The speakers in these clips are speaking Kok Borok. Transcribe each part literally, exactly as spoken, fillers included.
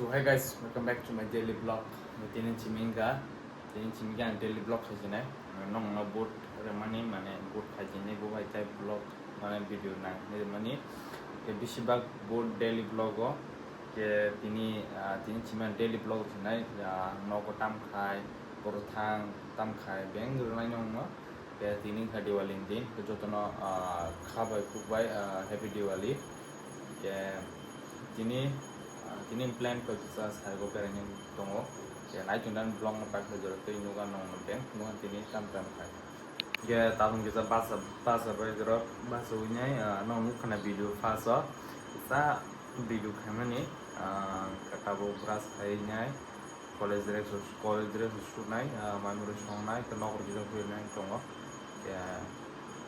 Hey guys, welcome back to my daily vlog. Tini chimingka, tini chimingka ang daily vlog khaijinai. Nong no boat remani mane boat khaijinai bo bai tai vlog mane video nang ni mani. Ke bisi bak boat daily vlog o. Ke tini, ah, tini chimang daily vlog khaijinai, ah, nogo tam khai, boro thang tam khai, beng rwnai nong no. Ke tini wngkha Diwali ni din, ke jotono, ah, kha bai khuk bai, ah, Happy Diwali. Ke tini, ah, tini plan koi kisa saigo beraina tongo. Ke nai tongdan vlog no paikha jora tei nuga nong no beng, nuga tini tam tam khai. Ke tabuk kisa basa, basa bai jora basa winai, ah, nong nukha na video first o. Kisa video khaimani, ah, ke tabuk brush khai nai. College dress, college dress suknai, ah, mai mui songnai, ke nokol kisa huinai tongo. Ke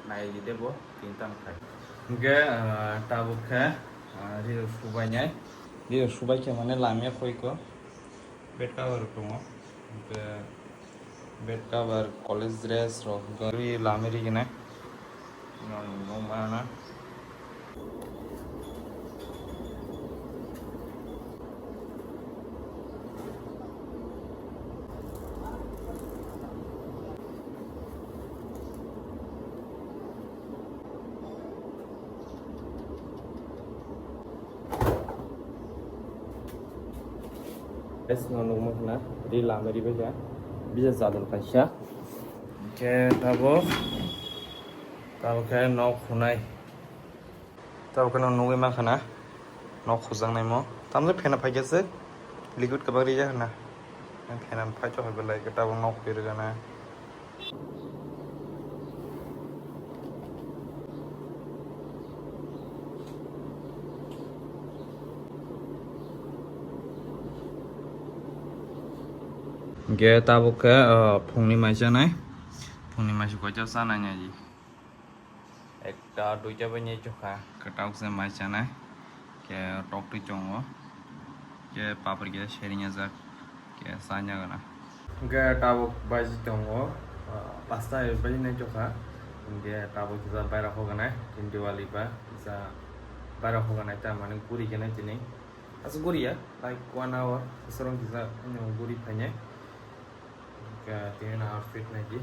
nai di debo, tinta wngkhai. Hingke, ah, tabuk khe, ah, ri rok subai nai. Ri rok subai khe mane lamya koi ko. Bed cover rok tongo. Hingke bed cover, college dress rok ri lamya ri gwnai. Nong, nong mana. Guys, no nukma khna ri lamari bai kha. Bisa jadol kaisa. Hingke tabuk, tabuk khe nok hunai. Tabuk khe no nugui mankha na nok hujaknai mo. Tamle phena phaikhe se liquid kwbang rijak na. Phena phai tokha belai khe tabuk nok hui rwgana. Hingke tabuk khe, ah, phungni mai chanai. Phungni mai se koito chanai nai. Ekta, duita bai nai chokha. Kwtak se mai chanai. Khe toktwi tongo. Khe papri khe seringjak. Khe chanya gana. Hingke tabuk baji tongo, ah, pasta baji nai chokha. Hingke tabuk kisa baira hoganai. Tini Diwali ba kisa baira hoganai ta mane guri gana tini. Asa guri ya, like one hour. Asarong kisa guri phainai. Ka tini na outfit nai di.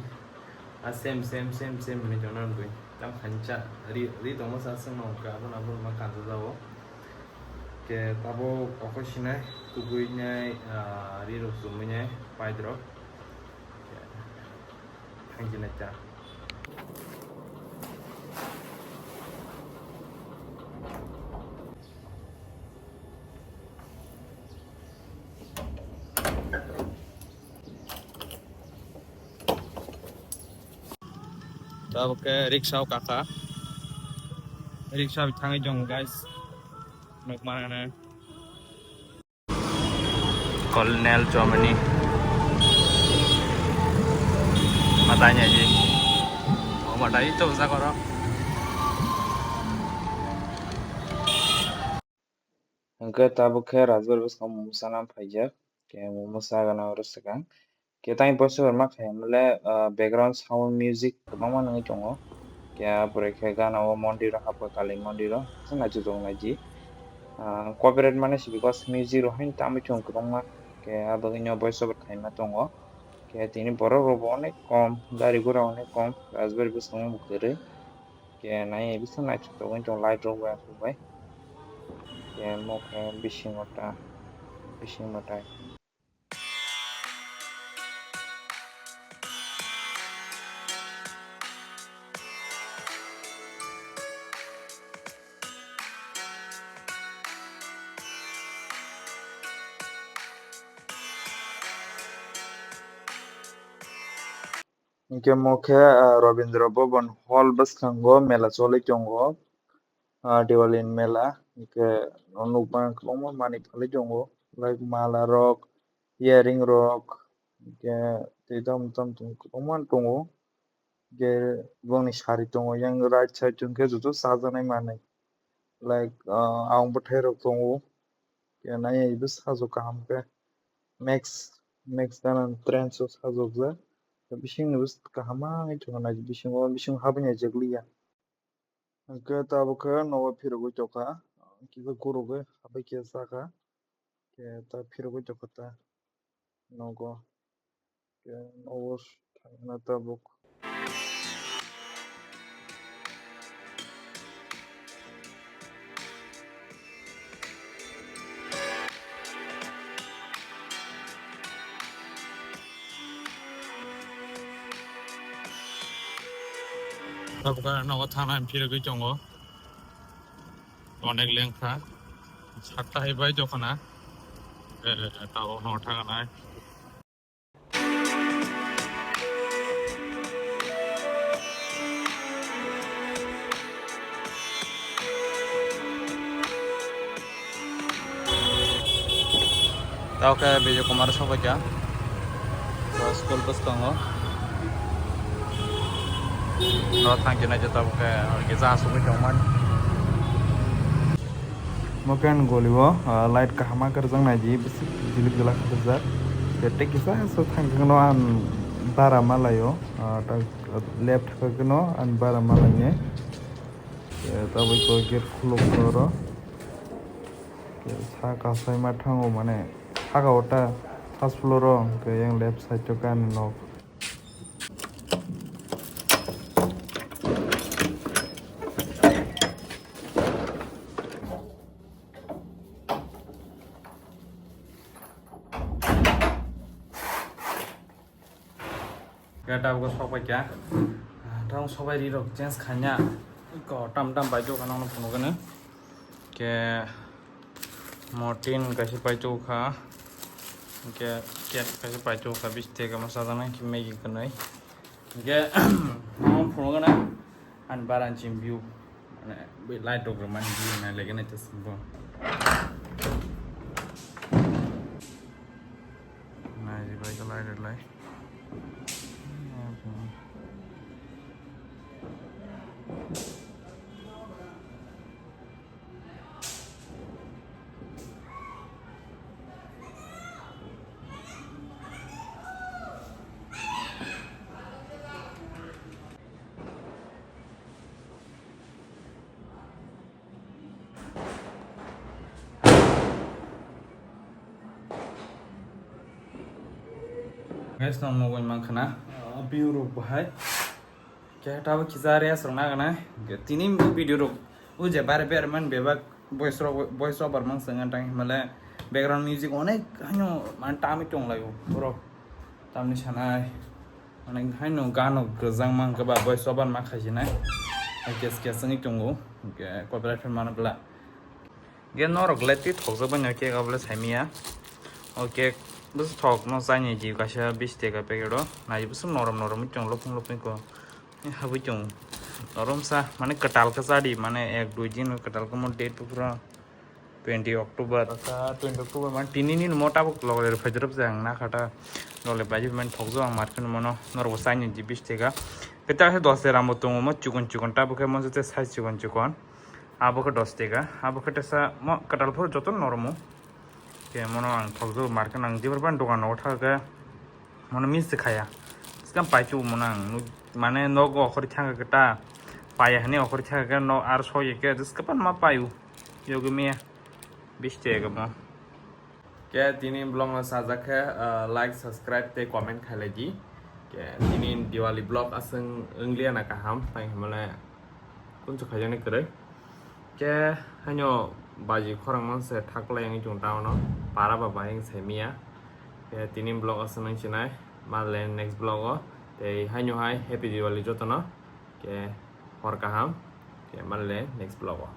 A same, same, same, same hinui tongna nugui. Tam khancha ri, ri tongma sa sung nong ka abon abon ma khancha jao. Ke tabo koko sinai, tugui nai, ah, ri rok sumui nai, paidrok. Ke thank you nai ta. Tabuk khe rickshaw kakha. Rickshaw thangwi tongo, guys. Nukmano. Colonel Chomani. Matanya ji. Oh, matai to sa koro. Hingke tabuk khe Rajbari bwskango momo sana phaijak. Khe momo sagana oro swkang. Khe tei poster ma khe mole, ah, background sound music kwbangma nungui tongo. Khe apore khe gana o mondir o hapkha, Kali mondir o. Naithotok naidi. Ah, copyright mane se because music rok haino tamwi tongo kwbangma. Khe abagwino voice over khaima tongo. Khe tini borok rok bo onek kom, gari gura onek kom, Rajbari bwskango bo kwrwi. Khe nai bising naithotok wngwi tongo light rok bai aswk bai. Khe mo khe bisingo ta, bising mwtai. Hingke mo khe, ah, Rabindra Bhavan Hall bwskango mela choli tongo, ah, Diwali ni mela. Hingke o nukmani kwbangma manwi phalwi tongo, like mala rok, earring rok, hingke tei tamo tamo kwbangma tongo. Hingke boni sari tongo, yang right side hingke joto chajaknai manwi, like, ah, ayang bwthai rok tongo, hingke nai bo sajok kaham khe. Max, Max gana trends o sajokjak. Bising ni bwswk kaham ma wngwi tongo, nai bisingo, bisingo habwi naijakliya. Hwnkhe tabuk khe nogo phirogwi tongkha, kisa gurugwi habwi khe chakha. Khe ta phirogwi tongkha ta nogo. Khe nogo thangna tabuk. Tabuk nogo thangna phirogwi tongo. Onek lengkha. Satta hai bai dokhana. Eh, tao no thaganai. Tao khe Bijay Kumar sobaikha. School bwskango. No thangkhe naithe tabuk khe, hwnkhe ja asugwi tongmani. Mokan golio, ah, light kahama kwrwjak naidi, bwswk jilik jala kwrwjak. Tei kisa so thangkheno ang bara malaio, ah, ta-, left thangkheno ang bara malaini. Tabuk gate khuluk oro. Sa kasai ma thango mane saka o ta first floor o, hwnkhe yang left side o kani nok. Khe tabuk sok pai kha. Tamo sobai ri rok change khaina. Ko tam tam pai jokha nang phunukgwno. Khe Mortin kaisa pai jokha. Khe cake kaisa pai jokha, bish taka ma sajana khe Maggi kwnwi. Khe nang phunukgwno. Ani baran chim view, mane, bai light rok rwmani view nai laiganai ta swngo. Nai ri bai khe light rwlai. Guys, nang nugwi mankha na, ah, view rok bahai. Khe tabuk kisa rest rok nagana. Khe tini video rok o je bare bare man bebak voice rok, voice over mang swngan tang himale background music onek haino man tami tong laio borok. Tamni sanai onek haino gano gwjang mang khe ba voice over ma khaijinai. Kes kes wngwi tongo. Khe copyright mano bla. Ge norok le twi thokjak bai no cake abo le saimiya. O cake bwswk thok no chani di kaisa bish taka packet o. Nai bwswk norom norom wng tong lopung lopung ko. Habwi tong. Norom sa mane kwtal khe cha di mane ek dui din kwtal khe mo date pura twenty October. Sa twenty October mane tini ni mo tabuk log le phai drop jang na khata. Log le bai mane thokjak ang market mono norok bo chani di bish taka. Khe ta khe dos taka ramo tongo mo chikon chikon tabuk khe mo jete size chikon chikon. Abo khe dos taka, abo khe tesa mo kwtal phuru joto normo. Khe mono ang thokjak market ang jebor ban dogan o thang khe mono miss khaya. Skam paichu mono ang nuk-, mane nogo okhor thang khe ta paya hani okhor thang khe no ar soi khe skam ma payu. Yogi me bish taka mo. Khe tini vlog no sajak khe, ah, like, subscribe tei comment khailai di. Khe tini Diwali vlog aswng wngliya na kaham, tang himale kunchu khaijaknai kwrwi. Khe haino baji khorang manse thaklai wngwi chwng tamo no para ba bai wng saimiya. Khe tini vlog aswk nang sinai, malai next vlog o. Tei haino hai happy Diwali jotono. Khe hor kaham, khe malai next vlog o.